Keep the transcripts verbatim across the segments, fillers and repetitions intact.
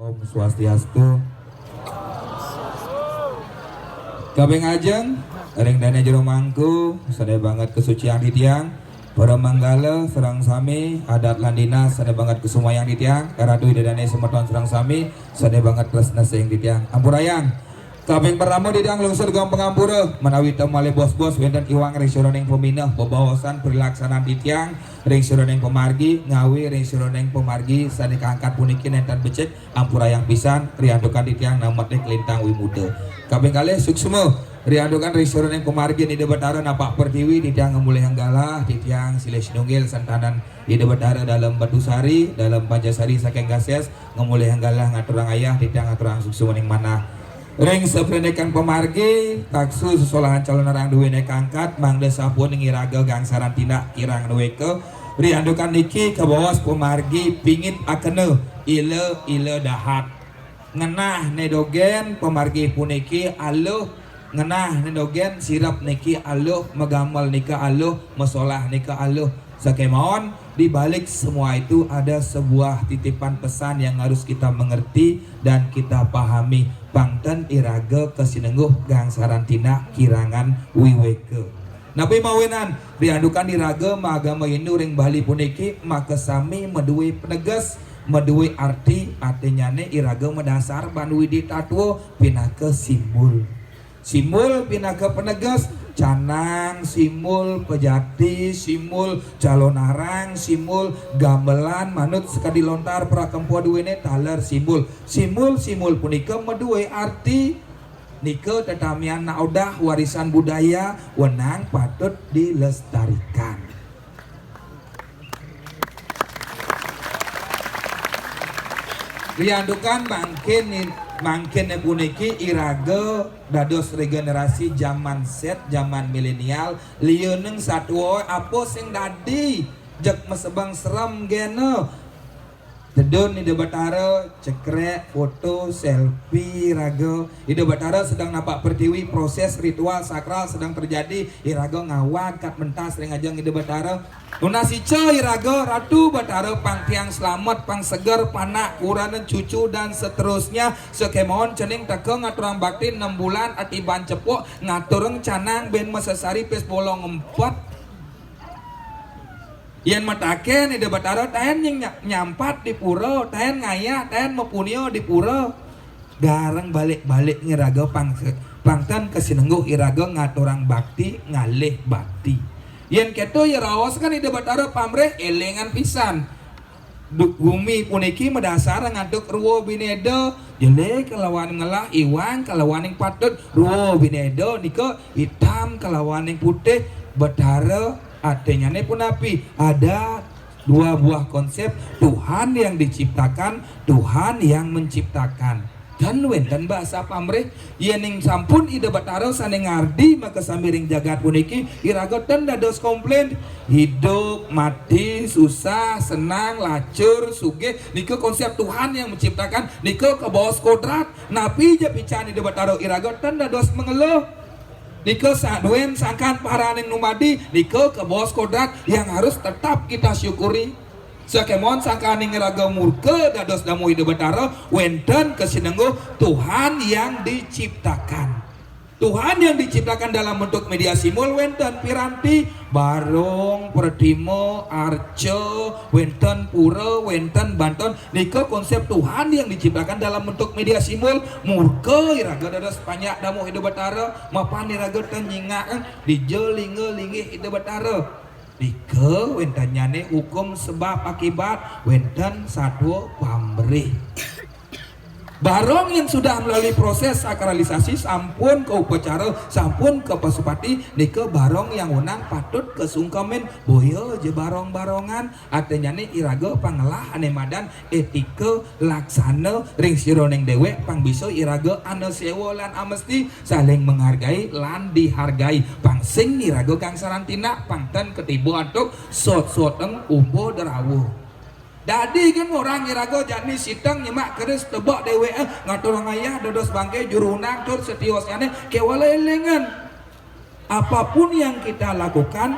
Om Swastiastu. Kaping ajeng, ring dane jero mangku, sane banget kesucian titiang, para manggala sareng sami, adat lan dinas sane banget kasumayang titiang, karatu ida dane semeton sareng sami, sane banget tresna ring titiang. Ampurayang. Kaping pertama titiang lungsur geng pangampura, menawi malih bos-bos wenten iwang ring sajeroning pamineh bebaosan prilaksanan titiang ring sajeroning pamargi, ngawi ring sajeroning pamargi sane kaangkat puniki nenten becik, ampurayang pisan, riantukan titiang namet ring kalintang wimuda. Kaping kalih suksma, riantukan ring sajeroning pamargi Ida Batara napak pertiwi, titiang ngamolihang galah, titiang silih sinunggil sentanan Ida Batara Dalem Batusari, Dalem Pancasari saking Gases, ngamolihang galah ngaturang ayah, titiang ngaturang suksmaning manah. Ring saprinikan pamargi, taksu sesolahan calonarang duene kaangkat, mangda sapuning iraga gangsaran tindak kirang dueka, riantukan niki kabaos pamargi pingit akena, ila, ila dahat. Ngenah ne dogen pamargi puniki aluh, ngenah ne dogen sirep niki aluh, magamel nika aluh, masolah nika aluh. Sakemawon, di balik semua itu ada sebuah titipan pesan yang harus kita mengerti dan kita pahami. Pang ten iraga kasinengguh gangsaran tindak kirangan wiweka. Napi mawinan, riantukan iraga maagama Hindu ring Bali puniki makasami madue peneges, madue arti, artinyane iraga madasar ban Widi Tatwa pinaka simbol. Simbol pinaka peneges, canang, simbol pejati, simbol calonarang, simbol gamelan, manut sakadi lontar prakempa duene taler simbol. Simbol-simbol punika madue arti. Nika tetamian naodah warisan budaya wenang patut dilestarikan. Riantukan mangkin, mangkin puniki iraga dados regenerasi zaman Z, zaman milenial, liuneng satua apa sing dadi, jeg masebeng serem gena. Tedun Ida Batara, cekrek, foto, selfie, raga. Ida Batara sedeng napak pertiwi, proses ritual sakral sedeng terjadi, iraga ngawag kat mentas ring ajeng Ida Batara. Nunas ica iraga, Ratu Batara pang tiang selamet, pang seger, panak, kurenan, cucu, dan seterusnya. Sakemawon cening teka ngaturang bakti enam bulan, atiban cepuk, ngaturang canang ben masesari pis bolong empet. Yen mataken Ida Batara, taen nying nya-, nyampat di pura, taen ngayah, taen mapunia di pura. Gareng balik-balik iraga pang-, pang ten kasinengguh iraga ngaturang bakti, ngalih bakti. Yen keto ya raos kan Ida Batara pamrih elingan pisan. Du-, gumi puniki madasar antuk rwa bineda, jelé kalawan ngelah, iwang kalawaning patut. Rwa bineda nika itam kalawaning putih. Batara artinyane punapi? Ada dua buah konsep, Tuhan yang diciptakan, Tuhan yang menciptakan. Ten wenten basa pamrih, yening sampun Ida Batara sane ngardi makasami ring jagat puniki, iraga ten dados komplain. Hidup, mati, susah, senang, lacur, sugih, nika konsep Tuhan yang menciptakan, nika kabaos kodrat. Napi ja pican Ida Batara, iraga ten dados mengeluh. Nika saduen sangkan paraning numadi, nika kabaos kodrat yang harus tetap kita syukuri. Sakemon sangkaning raga murka dados damuh Ida Batara, wenten kasinengguh Tuhan yang diciptakan. Tuhan yang diciptakan dalam bentuk media simbol wenten piranti, barong, pratima, arca, wenten pura, wenten banten. Nika konsep Tuhan yang diciptakan dalam bentuk media simbol. Murka iraga dados panjak damuh Ida Batara, mapan iraga ten nyingak, eh, dija lingga linggih Ida Batara. Nika wentennyane hukum sebab akibat, wenten satua pamrih. Barong yang sudah melalui proses sakralisasi sampun kaupacara, sampun kapasupati, nika barong yang wenang patut kasungkemin, boya ja barong-barongan, artinyane iraga pangelah ane madan etika laksana ring sajeroning dewek, pang bisa iraga anusewa lan amesti, saling menghargai lan dihargai. Pang sing iraga gangsaran tindak, pang ten katiba antuk sot-soteng umba drawa. Dadi kan orang iraga jani siteng nyemak keris tebak dewek, eh, ngaturang ayah dados bangke juru undang tur setiosnyane kewala elingan. Apapun yang kita lakukan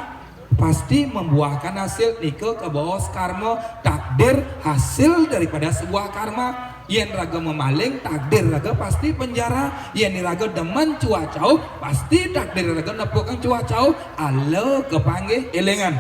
pasti membuahkan hasil, nika kabaos karma, takdir, hasil daripada sebuah karma. Yén raga mamaling, takdir raga pasti penjara. Yén iraga demen cuacau, pasti takdir raga nepukang cuacau. Ala kapanggih, élingang.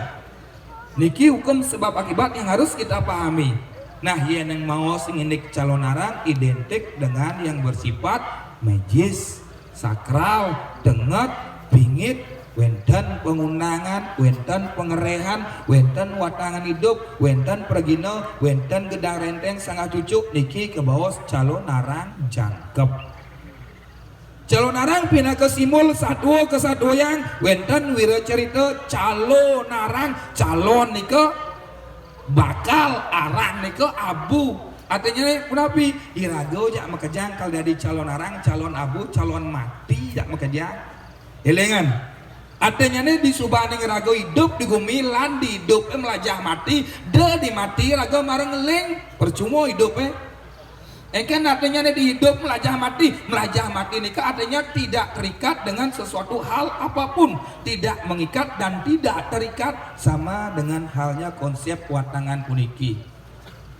Niki hukum sebab akibat yang harus kita pahami. Nah, yén yang maos nginik calonarang identik dengan yang bersifat magis, sakral, tenget, bingit, wénten pangundangan, wénten pangeréhan, wénten watangan idup, wénten pragina, wénten gedang rénténg sanggah cucuk, niki kabaos calonarang jangkep. Calonarang pinaka simbol satua kasatuayang, wénten wiracarita calonarang, calon nika bakal, arang nika abu. Artinya punapi? Iraga jak makejang kal dadi calonarang, calon abu, calon mati jak makejang. Élingang. Artinya né disubaning raga idup di gumi lan di idupé mlajah mati, da di mati raga mara ngeling, percuma idupé. Engkén artinya né di idup mlajah mati. Mlajah mati nika artinya tidak terikat dengan sesuatu hal apapun, tidak mengikat dan tidak terikat, sama dengan halnya konsep watangan puniki.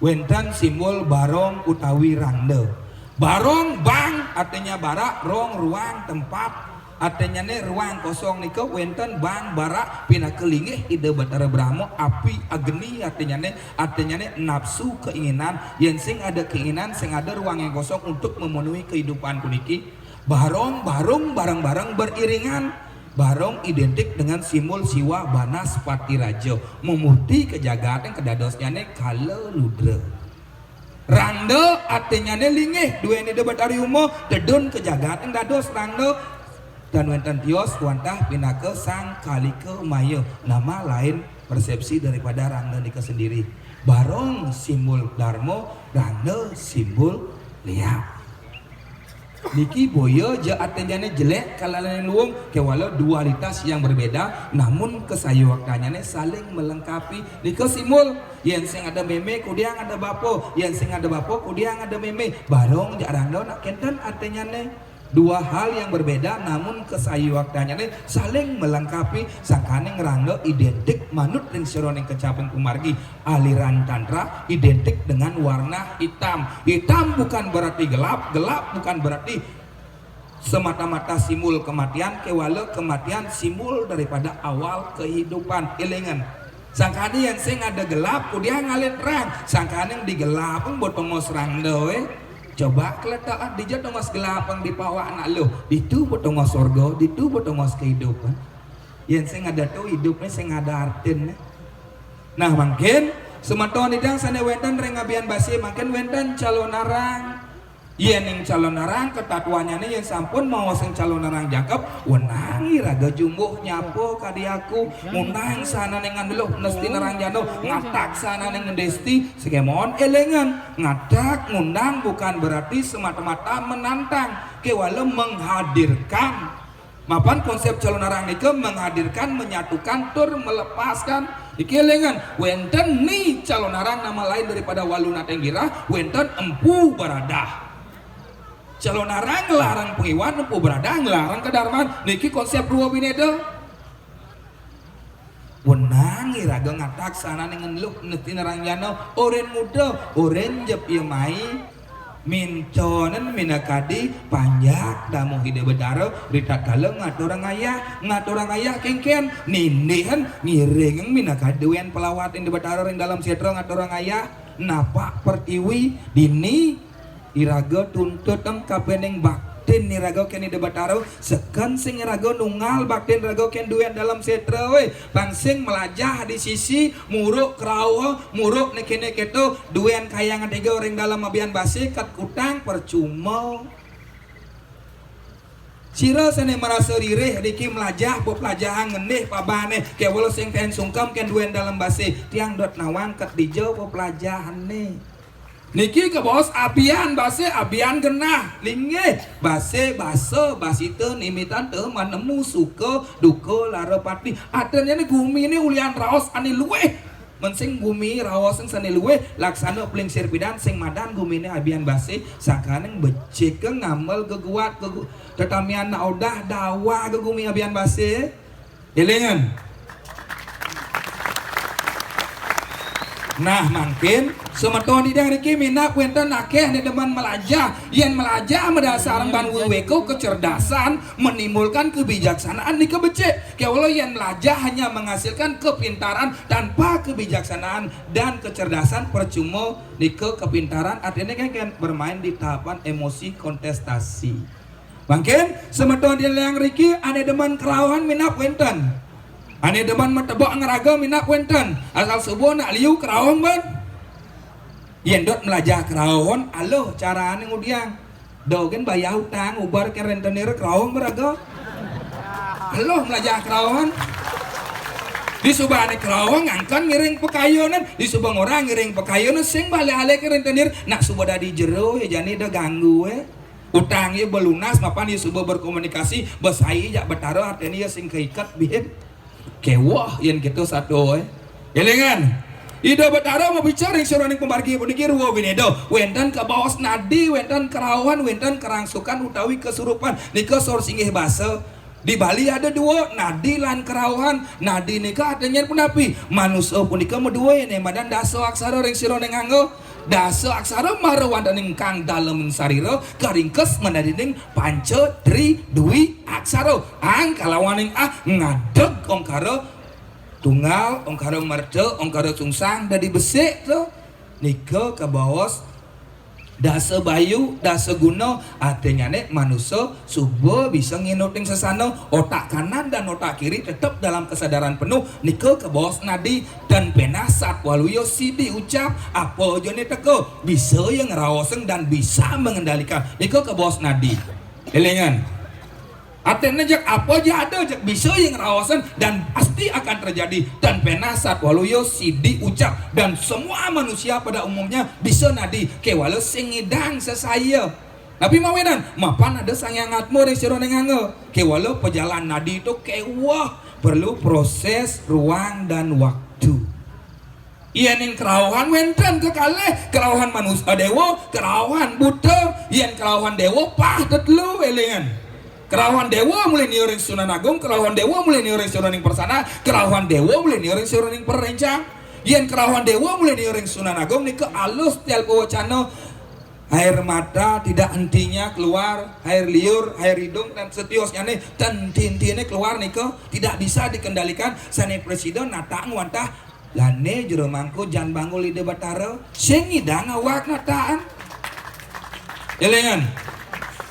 Wénten simbol barong utawi rangda. Barong, bang, artinya barak, rong, ruang, tempat. Artinya né ruang kosong nika wénten bang, barak, pinaka linggih Ida Batara Brahma, api, agni, artinya né, artinya né nafsu, keinginan. Yén sing ada keinginan, sing ada ruang yang kosong untuk memenuhi kehidupan puniki. Barong, barung, bareng-bareng, beriringan. Barong identik dengan simbol Siwa Banaspati Raja, mamurti ka jagat yang kadadosnyané Kala Ludra. Rangda artinyané linggih, duén Ida Batari Uma, tedun ka jagat yang dados rangda. Tan wénten tios wantah pinaka Sang Kalika Maya, nama lain persepsi daripada rangda nika sendiri. Barong simbol dharma, rangda simbol liak. Niki boya ja artinyané jelék kalawan luung, kéwala dualitas yang berbeda, namun kasayuaktiannyané saling melengkapi. Nika simbol, yén sing ada mémé, kudiang ada bapa, yén sing ada bapa, kudiang ada mémé. Barong ja rangda nak kénten artinyané. Dua hal yang berbeda, namun kasayuaktiannyané saling melengkapi. Sangkaning rangda identik manut ring sajeroning kecaping pamargi aliran tantra, identik dengan warna hitam. Hitam bukan berarti gelap, gelap bukan berarti semata-mata simbol kematian, kéwala kematian simbol daripada awal kehidupan. Élingang. Sangkaning yén sing ada gelap, kudiang ngalih terang. Sangkaning di gelap, ba tongos rangda, é. Coba keletaan, dija tongos gelap, di pawak anak luh. Ditu ba tongos sorga, ditu ba tongos kehidupan. Yén sing ada to, idupné sing ada artiné. Nah, mangkin semeton idang sané wénten ring abian basa, mangkin wénten calonarang. Yéning calonarang, ketatuannyané yén sampun maosang calonarang jangkep, wenang iraga jumbuh nyapa kadi aku, ngundang sahananing ngendeluh nesti nerangjana, ngatak sahananing ngendesti, sakémaon élingang, ngatak ngundang bukan berarti semata-mata menantang, kéwala menghadirkan. Mapan konsep calonarang nika menghadirkan, menyatukan, tur melepaskan. Niki élingang, wénten Ni Calonarang, nama lain daripada Walu Nating Girah, wénten Empu Baradah. Calonarang nglarang pangiwan, Empu Baradah nglarang kadarman. Niki konsep rwa bineda. Wenang iraga ngatak sahananing ngendeluh nesti nerangjana, orin muda, orin jep ia mai, mintonen minakadi panjak damuh Ida Betara, ritatkala ngaturang ayah, ngaturang ayah kénkén, nindihin, ngiring minakadi duén pelawat Ida Betara ring dalem sétra ngaturang ayah, napak pertiwi, dini, iraga tuntutem kapining baktin iraga kén Ida Betara, seken sing iraga nunggal baktin iraga kén duén dalem sétra, wé. Pang sing mlajah di sisi, muruk krauha, muruk né kéné kéto, duén kayang tiga ring dalem abian basa, kat kutang percuma. Sira sané marasa ririh niki mlajah peplajahan ngendih pabané, kéwala sing taén sungkem kén duén dalem basa, tiang dot nawang kat dija peplajahané. Niki kabaos abian basa, abian genah, linggih. Basa, basa, basita, nimitan, ta, manemu, suka, duka, lara, pati. Artinnyané guminé ulian raos ané luih. Mén sing gumi raos sing sané luih, laksana plingsir pidan sing madan guminé abian basa, sangkaning becika ngamel geguat, gegu-, tetamian nak odah dawa gegumi abian basa. Élingang. Nah, mangkin semeton ida niki minab wénten akéh ané demen melajah. Yén melajah madasarang baan wiwéka kecerdasan, menimbulkan kebijaksanaan nika becik. Kéwala yén melajah hanya menghasilkan kepintaran tanpa kebijaksanaan dan kecerdasan, percuma nika kepintaran, artinya kan, kan bermain di tahapan emosi kontestasi. Mangkin semeton ida niki ané demen kerauhan minab wénten. Ané demen matebak ngraga minab wénten. Asal suba nak liu kerauh ban. Yén dot melajah kerauhan, aluh carané ngudiang. Da gén bayah utang, ubar ké rénténir kerauh beraga. Aluh melajah kerauhan. Disuba ané kerauhan ngangken ngiring pakayunan, disuba ngorahang ngiring pakayunan, sing balih-alih ké rénténir, nak suba dadi jero ya jani da ganggu, eh. Utang ya belunas, mapan ya suba berkomunikasi, besai jak Betara, artinya ya sing keiket bihin. Kéweh yén kéto satua, eh. Élingan. Ida Betara mabicara ring sajeroning pamargi puniki rwa bineda. Wénten kabaos nadi, wénten kerauhan, wénten kerangsukan utawi kesurupan. Nika saur singgih basa. Di Bali ada dua, nadi lan kerauhan. Nadi nika artinya punapi? Manusa punika madua, yén madan dasa aksara ring sajeroning angga. Dasa aksara mara wonten ing kang dalem sarira, karingkes manadining panca tri dwi aksara. Ang kalawaning ah ngadeg ongkara tunggal, ongkara merta, ongkara sungsang dadi besik to. Nika kabaos dasa bayu, dasa guna, artinyané manusa suba bisa nginutin sesana, otak kanan dan otak kiri tetep dalam kesadaran penuh, nika kabaos nadi, tan penah sat waluya sidi ucap, apa ajané teka, bisa ya ngraosang dan bisa mengendalikan. Nika kabaos nadi. Élingan. Artinya jak apa aja ada, jak bisa ya ngraosang dan pasti akan terjadi. Tan penah sat waluya sidi ucap, dan semua manusia pada umumnya bisa nadi, kéwala sing ngidang sesaya. Tapi mawinan, mapan ada Sang Hyang Atma ring sajeroning angga. Kéwala pajalan nadi to kéweh, perlu proses, ruang, dan waktu. Yén ing kerauhan wénten kekalih, kerauhan manusa déwa, kerauhan buta, yén kerauhan déwa pah tetelu, élingan. Kerauhan déwa mulih niuring Sunan Agung, kerauhan déwa mulih niuring sajeroning persana, kerauhan déwa mulih niuring sajeroning perencang. Yén kerauhan déwa mulih niuring Sunan Agung nika alus tial pawacana, air mata tidak hentinya keluar, air liur, air hidung, dan setiosnyané ten henti-hentiné keluar nika tidak bisa dikendalikan, sané prasida nataang wantah, lané jero mangku jan banggul Ida Batara, sing ngidang awak nataan. Élingan.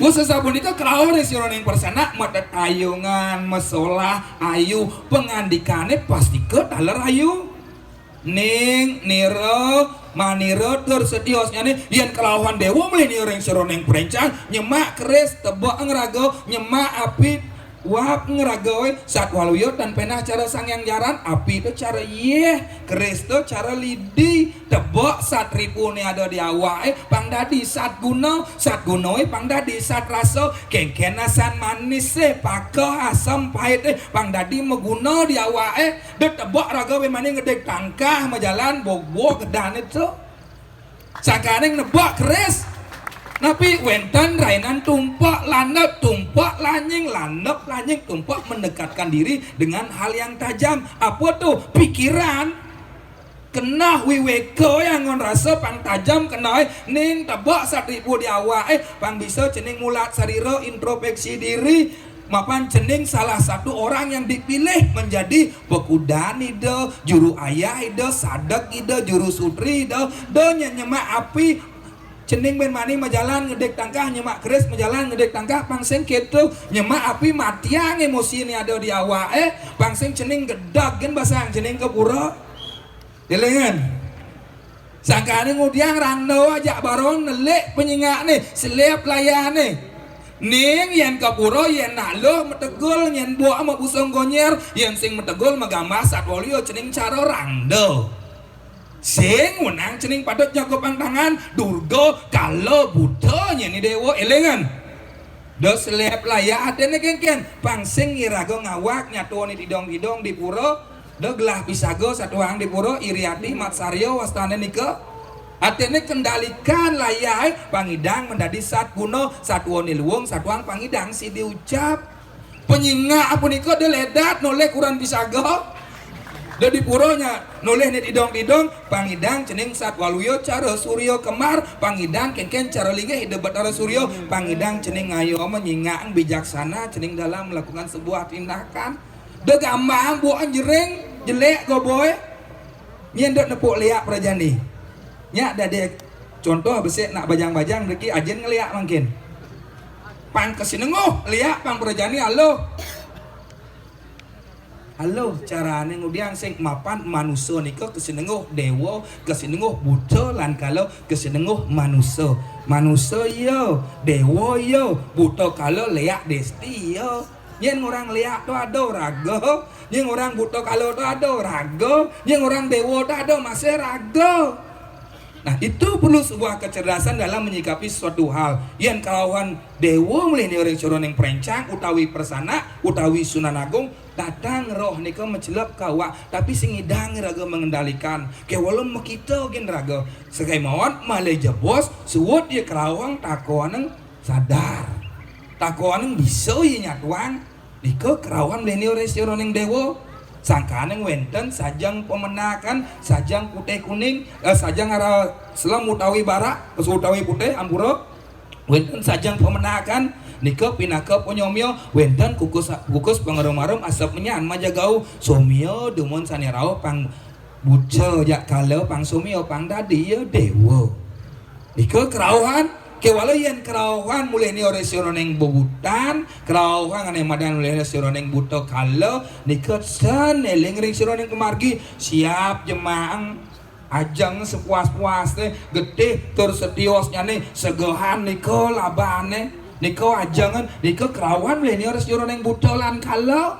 Wus sasapunika kerauh ring sajeroning persana, matetayungan, masolah, ayu, pangandikané pastika taler ayu. Ning, nira, manira, tur setiosnyané, yén kerauhan déwa mulih niuring sajeroning perencang, nyemak keris, tebek ngraga, nyemak api, uap ngraga, wé, sat waluya tan penah cara Sang Hyang Jaran, api to cara yéh, keris to cara lidi, tebek sat ripuné ada di awaké, pang dadi sat guna, sat gunaé pang dadi sat rasa, kénkén asan manisé, pakeh asem pahité, pang dadi maguna di awaké. Da tebek raga wé mani ngedig tangkah majalan, bog-bog gedané to. Sangkaning nebek keris. Napi wénten rainan tumpek landep, tumpek lanying, landep lanying, tumpek mendekatkan diri dengan hal yang tajam. Apa to? Pikiran. Keneh wiwéka yang ngon rasa pang tajam keneh, ning tebek sat ripu di awaké, pang bisa cening mulat sarira, introspeksi diri. Mapan cening salah satu orang yang dipilih menjadi pekudan Ida, juru ayah Ida, sadek Ida, juru sutri Ida, da nye-, nyemak api. Cening bén mani majalan ngedig tangkah, nyemak keris majalan ngedig tangkah, pang sing kéto, nyemak api matiang emosiné ada di awaké, pang sing cening gedeg gén basang cening ka pura. Élingan. Sangkané ngudiang randa ajak baron nelik panyingakné, selip layahné. Ning yén ka pura, yén nak luh mategul, yén buak mabusung gonyér, yén sing mategul magambar sat waluya cening cara randa. Sing wenang cening patut nyakupang tangan, Durga, Kala, Buddha, nyén i déwa, élingan. Da selip layah atiné kénkén, pang sing iraga ngawag nyatuané tidong-tidong di pura, da gelah pisaga satuang di pura, iri ati, matsarya wastané nika. Atiné kendalikan layahé, pang ngidang mendadi sat guna, satuané luung, satuang pang ngidang sidi ucap. Panyingak punika da ledat nolih kurenan pisaga. Dadi pura nya nulis né tidong-tidong, pangidang cening satwaluya cara surya kembar, pangidang kénkén cara linggih Ida Betara Surya, pangidang cening ngayu menyingak bijaksana cening dalam melakukan sebuah tindakan. Da gambang bukan jering, jelék goboy. Nyén dot nepuk léak prajani. Nya dadi contoh besik nak bajang-bajang driki ajin ngeliak mangkin. Pang kasinengguh léak pang prajani aluh. Aluh carané ngudiang sing mapan manusa nika kasinengguh déwa, kasinengguh buta lan kala, kasinengguh manusa. Manusa iya, déwa iya, buta kala léak desti iya. Nyén orang léak tu ada raga, nyén orang buta kala tu ada raga, nyén orang déwa tu ada masih raga. Nah, itu perlu sebuah kecerdasan dalam menyikapi suatu hal. Yén karauhan déwa mulih ni ring sajeroning préncang utawi persanak utawi sunan agung, datang roh nika macelep ka awak, tapi sing ngidang raga mengendalikan. Kéwala makita gén raga. Sagai maot malih jebos, suud ya karauhan takonang sadar. Takonang bisa ya nyatuang. Nika karauhan mulih ni ring sajeroning déwa. Sangkaning wénten sajeng pamenakan, sajeng putih kuning, eh, sajeng ara selem utawi barak, utawi putih, ampura. Wénten sajeng pamenakan, nika pinaka panyomia, wénten kukus, kukus pangarum-arum asep menyan majagau, somia dumun sané rauh pang buta jak kala pang somia pang dadi ya déwa. Nika karauhan, kéwala yén karauhan mulih ni ring sajeroning bebutan, karauhan ané madan mulih ring sajeroning buta kala, nika ten éling ring sajeroning pamargi, siap jemaang ajeng sepuas-puas té, getih tur setiosnyané, segehan nika labané, nika ajengan, nika karauhan mulih ni ring sajeroning buta lan kala.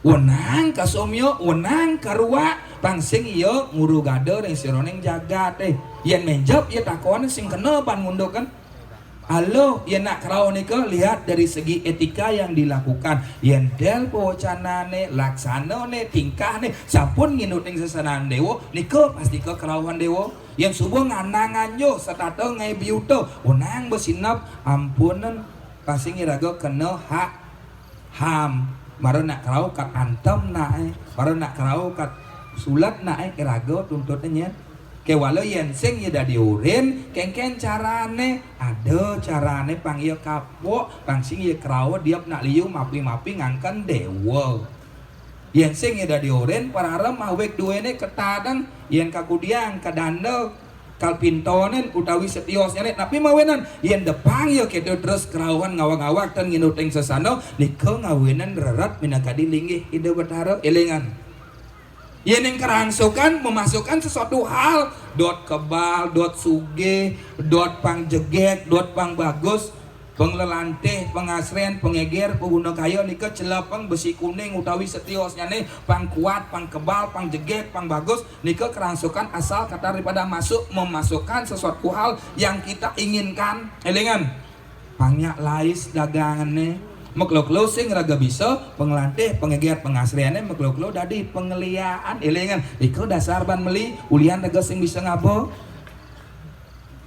Wenang ka somia, wenang ka ruak, pang sing iya ngurugada ring sajeroning jagaté. Yén ménjep iya takonan sing kena ban ngundukan. Aluh, yén nak karauh nika lihat dari segi étika yang dilakukan. Yén del pawacanané, laksanané, tingkahné sampun nginutin sasanan déwa, nika pasti ka karauhan déwa. Yén suba ngandang anjuh setata ngaé biuta, wenang besinep, ampunan, pasti iraga kena hak ham. Mara nak karauh kat antem naé, mara nak karauh kat sulet naé, iraga tuntutnya. Kéwala yén sing ya dadi urin, kénkén carané? Ada carané pang ya kapok, pang sing ya karauh diap nak liu mapi-mapi ngangken déwa. Yén sing ya dadi urin, pararem awik duéné ketadang, yén kakudiang kadanda, kalpintonan utawi setiosnyané, napi mawinan? Yén depang ya kéto terus karauhan ngawag-ngawag tan nginutin sasana, nika ngawinan reret minakadi linggih Ida Betara. Élingan. Yén ing karangsukan memasukkan sesuatu hal, dot kebal, dot sugih, dot pang jegég, dot pang bagus, panglelantih, pangasrén, pangéger, paguna kaya nika celepeng besi kuning utawi setiosnyané, pang kuat, pang kebal, pang jegég, pang bagus, nika karangsukan asal kata daripada masuk, memasukkan sesuatu hal yang kita inginkan. Élingan. Pang nyak lais dagangané, makelo-kelo sing raga bisa, panglantih, pangéger, pangasréné, makelo-kelo dadi pangeliaan. Élingan, nika dasar ban meli, ulian raga sing bisa ngaba.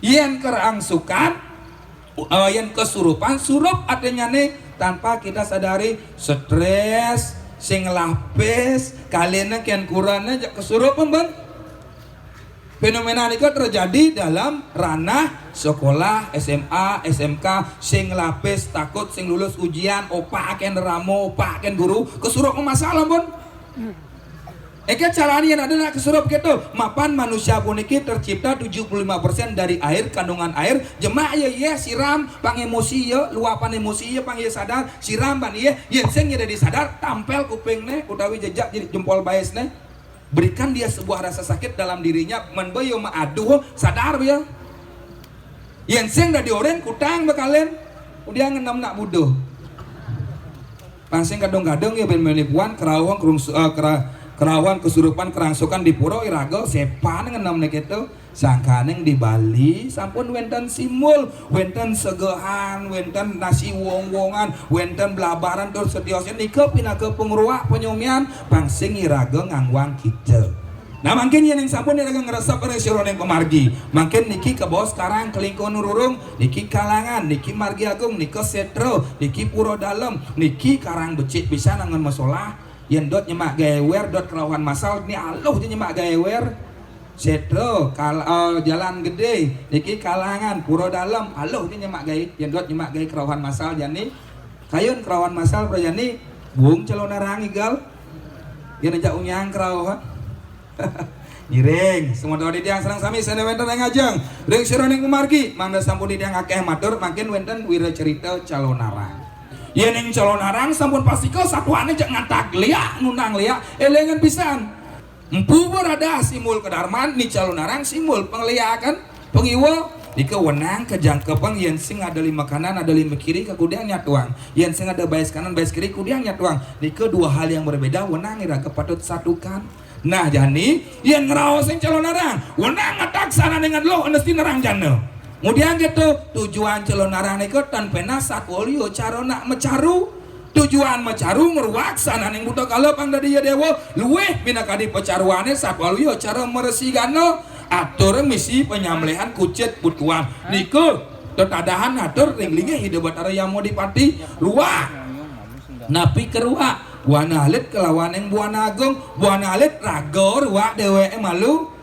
Yén karangsukan, eh, yén kasurupan, surup artinyané tanpa kita sadari, stres, sing lapis, kaliné kén kurané, jak kasurup, pun. Fenomena nika terjadi dalam ranah sekolah, S M A, S M K, sing lapis takut, sing lulus ujian, opak kén rama, opak kén guru, kasurup masalah, pun. Éngkén carané yén ada nak kasurup kéto, mapan manusia puniki tercipta tujuh puluh lima persen dari air, kandungan air, jemak ya, ya, siram, pang emosi ya, luapan emosi ya, pang ya sadar, siram ban ya, yén sing ya dadi sadar, tampel kupingné, utawi jejak jadi jempol baisné. Berikan dia sebuah rasa sakit dalam dirinya, men ba ya maaduh, sadar ba ya. Yén sing dadi orin, kutang ba kalin, udiang ngenem nak buduh. Pang sing kadung-kadung ya, bén menipuan, kerauhan kerungsu-, eh, kera-, kerauhan kesurupan, kerangsukan di pura, iraga, sepan ngenemné kéto. Sangkaning di Bali sampun wénten simbol, wénten segehan, wénten nasi wong-wongan, wénten blabaran tur setiosnya nika pinaka pangruak panyomian, pang sing iraga ngangwang kita. Nah, mangkin yén ing sampun iraga ngresep ring sajeroning pamargi, mangkin niki kabaos Karang Kelingkon Rurung, niki Kalangan, niki Margi Agung, nika Sétra, niki Pura Dalem, niki Karang Becik pisan angen masolah. Yén dot nyemak gaé wér, dot kerauhan masal, ni aluh ja nyemak gaé wér. Sétra, kal-, eh, Jalan Gedé, niki Kalangan, Pura Dalem, aluh ja nyemak gaé, yén dot nyemak gaé kerauhan masal jani. Kayun kerauhan masal prajani, bung Calonarang igel. Yén aja unyang kerauhan. Ngiring, semeton titiang sareng sami sané wénten ring ajeng. Ring sajeroning pamargi, mangda sampun titiang akéh matur, mangkin wénten wiracarita Calonarang. Yéning Calonarang sampun pastika satuané jeg ngantag liak, nunang liak, élingang pisan. Empu Baradah simbul kedarman, Ni Calonarang simbul pangliakan, pangiwa. Nika wenang kajangkepang yén sing ada lima kanan, ada lima kiri, kakudiang nyatuang. Yén sing ada baris kanan, baris kiri, kudiang nyatuang. Nika dua hal yang berbeda, wenang iraga patut satukan. Nah, jani, yén ngraosin Calonarang, wenang ngantag sananing ngeluh, enesti nerang jana. Kemudian gitu, tujuan Calonarang nika tan péndah satwa liya cara nak macaru. Tujuan macaru ngruak sananing buta kala pang dadi ya déwa, luwih minakadi pacaruané satwa liya cara mresi gana. Atur misi panyambelihan kucit butuan. Nika tetadahan atur ring linggih Ida Batara Yama Dipati. Ruak. Napi ka ruak? Buana alit kalawaning buana agung. Buana alit raga ruak déwéké malu.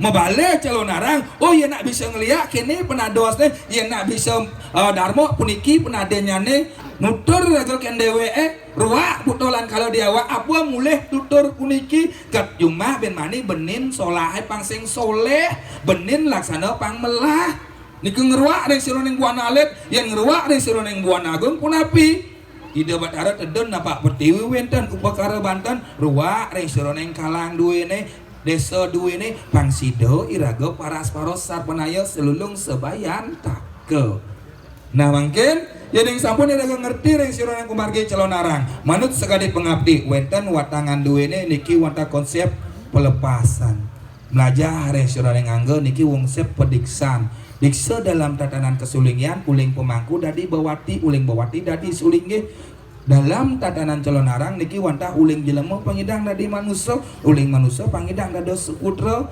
Mabale Calonarang, oh, yén nak bisa ngeliak kéné panadosné, yén nak bisa, eh, darma puniki panadényané, nutur raga kén déwéké, ruak buta lan kala di awak, apa mulih tutur puniki, ket jumah bin mani benin solahé pang sing soléh, benin laksana pang melah. Nika ngruak ring sajeroning buana alit, yén ngruak ring sajeroning buana agung punapi? Ida Batara tedun napak pertiwi wénten upakara banten, ruak ring sajeroning kalang duéné, désa duéné, pang sida iraga paras-paros sarpanaya salulung sabayantaka. Nah, mangkin, yéning sampun iraga ngerti ring sajeroning pamargi Calonarang, manut sakadi pangapti, wénten watangan duéné niki wantah konsép pelepasan. Mlajah ring sajeroning angga niki konsép padiksan. Diksa dalam tatanan kasulinggihan, uling pamangku dadi bawati, uling bawati dadi sulinggih. Dalam tatanan Calonarang niki wantah uling jelema pang nyidang dadi manusa, uling manusa pang nyidang dados putra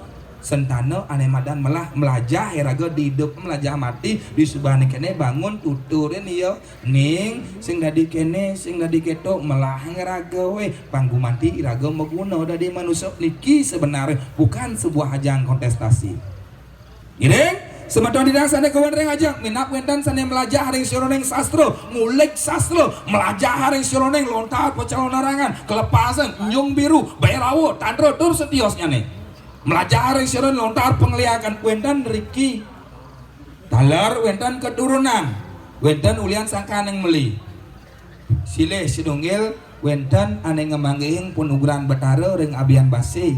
sentana ané madan melah. Mlajah iraga di idup, mlajah mati, disubané kéné bangun tuturin ya. Ning, sing dadi kéné, sing dadi kéto, melah iraga wé, pang gumanti iraga maguna dadi manusa. Niki sebenarnya bukan sebuah ajang kontestasi. Ngiring, semeton titiang sané kawan ring ajeng, minab wénten sané mlajah ring sajeroning sastra, ngulik sastra, mlajah ring sajeroning lontar pacalonarangan, kelepasan, nyung biru, bairawa, tantra, tur setiosnyané. Mlajah ring sajeroning lontar pangliakan wénten riki. Taler wénten keturunan, wénten ulian sangkaning meli. Silih sinunggil wénten ané ngamanggihing panugrahan Batara ring abian basé.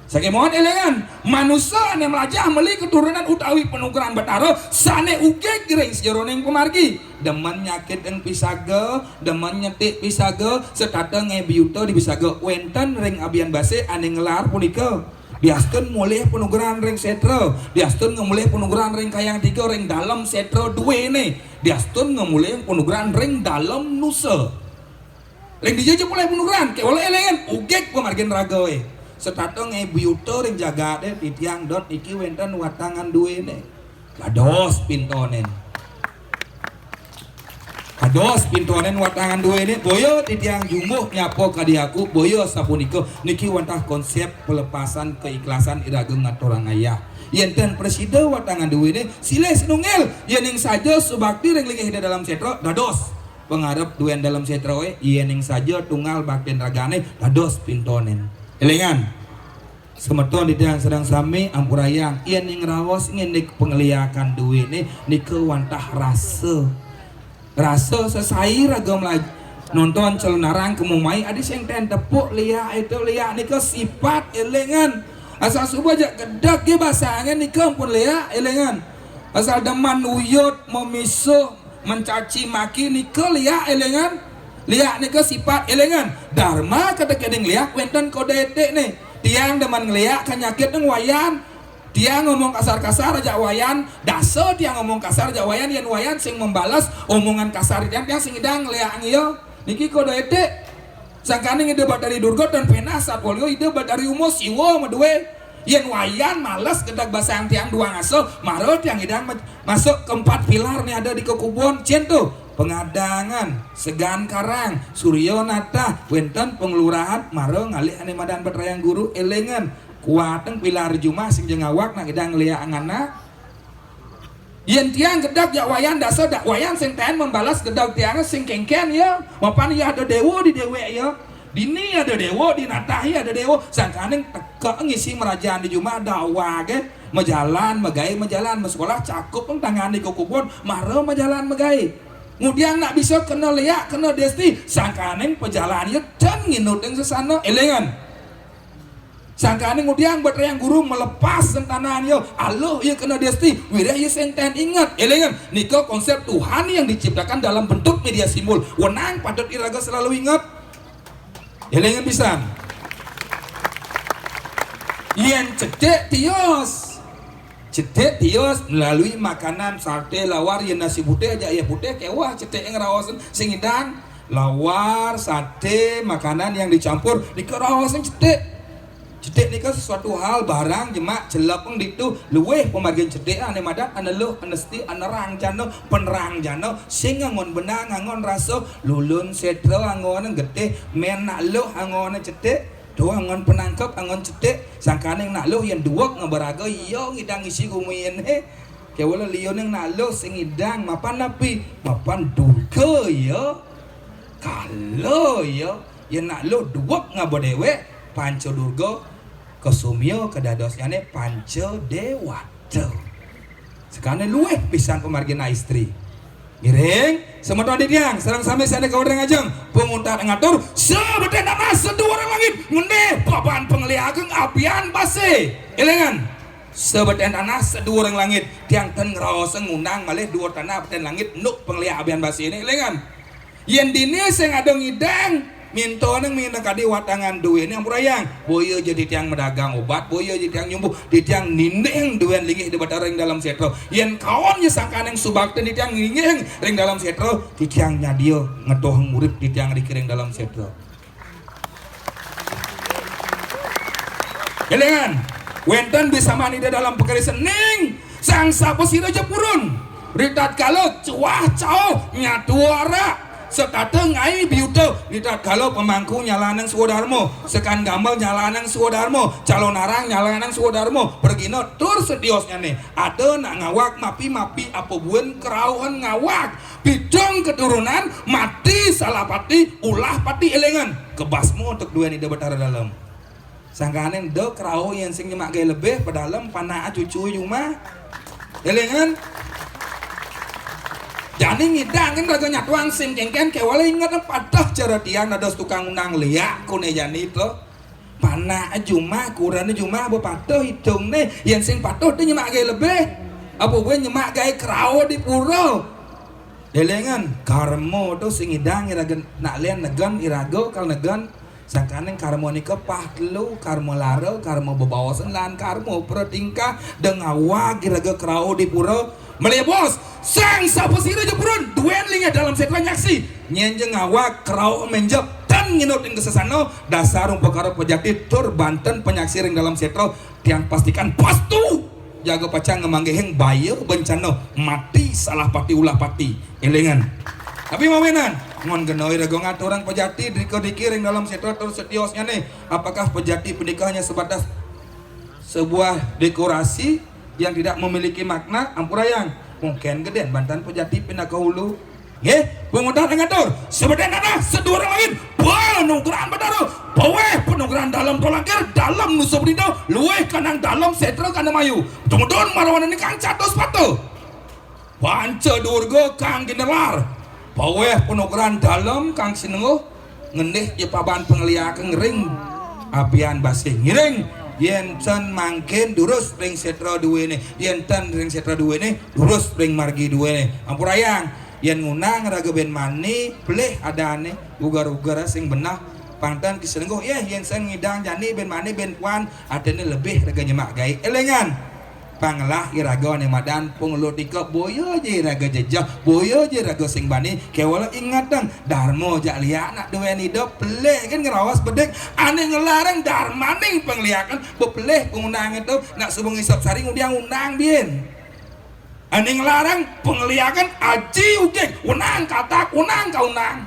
Sakémaon élingang, manusa ané mlajah meli keturunan utawi panugrahan Batara sané ugig ring sajeroning pamargi. Demen nyakit ing pisaga, demen nyetik pisaga, setata ngebiuta di pisaga. Wénten ring abian basé ané ngelar punika. Diastun mulih panugrahan ring sétra, diastun ngemulih panugrahan ring kayang tiga, ring dalem sétra duéné, diastun ngemulih panugrahan ring dalem nusa. Ring dija ja mulih panugrahan, kéwala élingang, ugig pamargin ragaé. Setata ngebiuta ring jagaté, titiang dot niki wénten watangan duéné. Dados pintonin. Dados pintonin watangan duéné, boya titiang jumbuh nyapa kadi aku, boya sapunika, niki wantah konsép pelepasan keikhlasan iraga ngaturang ayah. Yén ten prasida watangan duéné, silih sinunggil, yéning saja subakti ring linggih Ida Dalem Sétra, dados pangarep duén Dalem Sétraé, yéning saja tunggal baktin ragané, dados pintonin. Élingang. Semeton titiang sareng sami ampurayang, yén ning raos nginik pangliakan duéné nika wantah rasa. Rasa sesai raga melaj-, nonton Calonarang kemu mai adi sing ten tepuk liak itu liak nika sipat élingang. Asal suba ja gedeg gé basangé nika ampun liak élingang. Asal demen uyut, memisuh, mencaci maki nika liak élingang. Liak nika sipat élingang. Darma katekening liak wénten kode étikné. Tiang demen ngeliak kanyakit ning Wayan. Tiang ngomong kasar-kasar ajak Wayan, dasa tiang ngomong kasar ajak Wayan, yén Wayan sing membalas omongan kasar tiang, tiang sing ngidang ngeliak ngiya. Niki kode étik. Sangkaning Ida Batari Durga tan pénah satwa liya, Ida Batari Uma Siwa madué. Yén Wayan males gedeg basang tiang duang asa, mara tiang ngidang ma-, masuk keempat pilar nih ada di kekubon, cén tuh. Pengadangan, Segan Karang, Suryo Natah, wénten panglurahan mara ngalih ané madan Betariang Guru, élingan. Kuatang pilar jumah sing ja ngawag nak idang ngléak anak. Yén tiang gedeg jak Wayan Dasa, dak Wayan sing taén membalas gedeg tiang sing kénkén ya. Mapan ya ada déwa di déwék ya. Dini ada déwa, di Natah ya ada déwa. Sangkaning teka ngisi merajan di jumah dak wagé. Majalan, magaé, majalan, masekolah, cakup pang tangan di kukubon, mara majalan magaé. Ngudiang nak bisa kena léak, kena desti, sangkaning pajalan ya dan nginut ing sesana, élingan. Sangkaning ngudiang Betariang Guru melepas sentanan ya, aluh ya kena desti, wiréh ya sing taén inget, élingan. Nika konsep Tuhan yang diciptakan dalam bentuk media simbol. Wenang patut iraga selalu inget. Élingan pisan. Yén cetik tios. Cetik tios melalui makanan, saté, lawar, yén nasi putih aja ya putih, kéweh cetik yang raosan sing ngidang. Lawar, saté, makanan yang dicampur, nika raosan cetik. Cetik nika sesuatu hal, barang, jemak, celepeng ditu, luwih pamargin cetik, ané madan, ané luh, ané seti, ané rang jana, penerang jana, sing angon benang, angon rasa, lulun sétra angon getih, mén nak luh angon cetik, to angon penangkep, angon cetik, sangkaning nak luh yén duweg ngaba raga, iya ngidang isi guminé. Kéwala liuning nak luh sing ngidang, mapan napi? Mapan durga ya. Kala ya, yén nak luh duweg ngaba déwék, Panca Durga, kasumia kadadosnyané Panca Déwata. Sakané luwih pisan pamargin istri. Ngiring, semeton titiang, sareng sami sané kawerang ajeng, panguntat ngatur, sebeten tanah, seduwuring langit, ngendih papan pangliakan abian base. Élingan, sebeten tanah, seduwuring langit, tiang ten ngraosa ngundang malih duwur tanah, beten langit, nuk pangliak abian base né, élingan. Yén dini sing ada ngidang, mintoning minakadi watangan duéné ampurayang. Boya ja titiang madagang obat, boya ja titiang nyumbuh, titiang ninding duén linggih di Betara ring dalam sétra. Yén kaon ja sangkaning subaktin titiang nginggih ring dalam sétra, titiang nyadia ngetuhang urip titiang riki ring dalam sétra. Élingan, wénten bisaman Ida dalam pakarisan ning Sang sapasira ja purun. Ritatkala cuah cauh nyatu arak, setata ngai biuta, ritatkala pamangku nyalanang swadarma, sekan gambel nyalanang swadarma, calonarang nyalanang swadarma, pragina tur setiosnyané. Ada nak ngawag mapi-mapi apa buin kerauhan ngawag. Pitung keturunan mati salah pati, ulah pati élingan. Kebasma antuk duén Ida Batara Dalem. Sangkaning da kerauh yén sing nyemak gaé lebih, padalem panak cucu jumah. Élingan. Jani ngidang kan raga nyatuang sing kéngkén, kéwala inget patuh cara tiang dados tukang undang liak kuné jani to. Panak jumah, kurenan jumah, ba patuh hitungné, yén sing patuh to nyemak gaé lebih. Apa buin nyemak gaé kerauh di pura. Élingan, karma to sing ngidang iraga nak lén negen iraga kal negen. Sangkaning karma nika pah telu, karma lara, karma bebaosan, lan karma pratingkah. Da ngawag iraga kerauh di pura. Malih bos, sang sapasira ja purun, duén linggih dalam sétra nyaksi. Nyén ja ngawag kerauh menjep, tan nginut ing kasesana, dasar upakara pejati tur banten penyaksi ring dalam sétra, tiang pastikan pastu. Jaga pacang ngamanggihing baya bencana, mati salah pati ulah pati. Élingan. Tapi mawinan, mun genoi raga ngaturang pejati drika driki ring dalam sétra tur setiosnyané, apakah pejati punika hanya sebatas sebuah dekorasi yang tidak memiliki makna? Ampurayang. Mungkin gedén banten pejati pinaka hulu. Nggih, panguntat ngatur. Sebeten tanah, seduwur langit, panugrahan Batara, paweh panugrahan dalem tolangkir, dalem nusa penida, luwih kanang dalem sétra kana mayu. Tumudun marwana kang catus pata. Panca Durga kang ginelar, paweh panugrahan dalem kang sinengguh, ngendih ja paban pangliakan ring abian basih. Ngiring, yén tan mangkin durus ring sétra duéné, yén tan ring sétra duéné, durus ring margi duéné. Ampurayang, yén ngundang raga bén mani, pelih adané, uger-uger sing beneh, pang tan kisenengguh, yéh, yén sing ngidang jani bén mani, bén puan, adané lebih raga nyemak gaé. Élingan. Pang ngelah iraga ané madan pangulu tika, boya ja iraga jejeh, boya ja iraga sing bani, kéwala ingetang, darma jak liak nak duén Ida, pelih gén ngraos bedik, ané ngelarang darmaning pangliakan, bepelih pangundang to, nak suba ngisep sari ngudiang undang buin. Ané nglarang pangléakan aji ugig, wenang katak, wenang kaunang.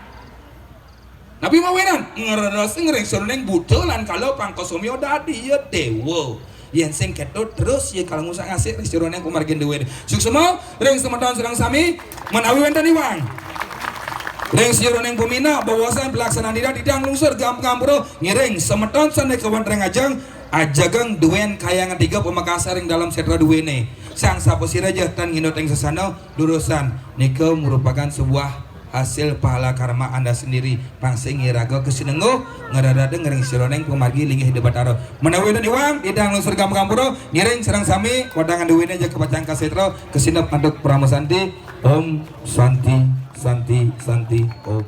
Napi mawinan? Ngreresang ring sajeroning buta lan kala pangkasomya dadi ya déwa. Yén sing kéto terus ya kala ngusak-asik ring sajeroning pamargin duwé. Suksma ring semeton sareng sami menawi wénten iwang. Ring sajeroning pamina bawasan pelaksanaan dina titiang nglungsur gampang ampura ngiring semeton sané kawentar ring ajeng ajegang duén kayang tiga pamekasa ring dalem sétra duéné. Sang sapasiraja tan nginut ing sesana durusan nika merupakan sebuah hasil pahala karma Anda sendiri. Pang sing iraga kasinengguh ngrereta ring sajeroning pamargi linggih Ida Batara. Menawi wénten iwang, titiang nglungsur gampang ampura ngiring sareng sami wedangan duéné ja kapacang kasétra kasineb antuk Parama Santi. Om Santi, Santi, Santi, Om.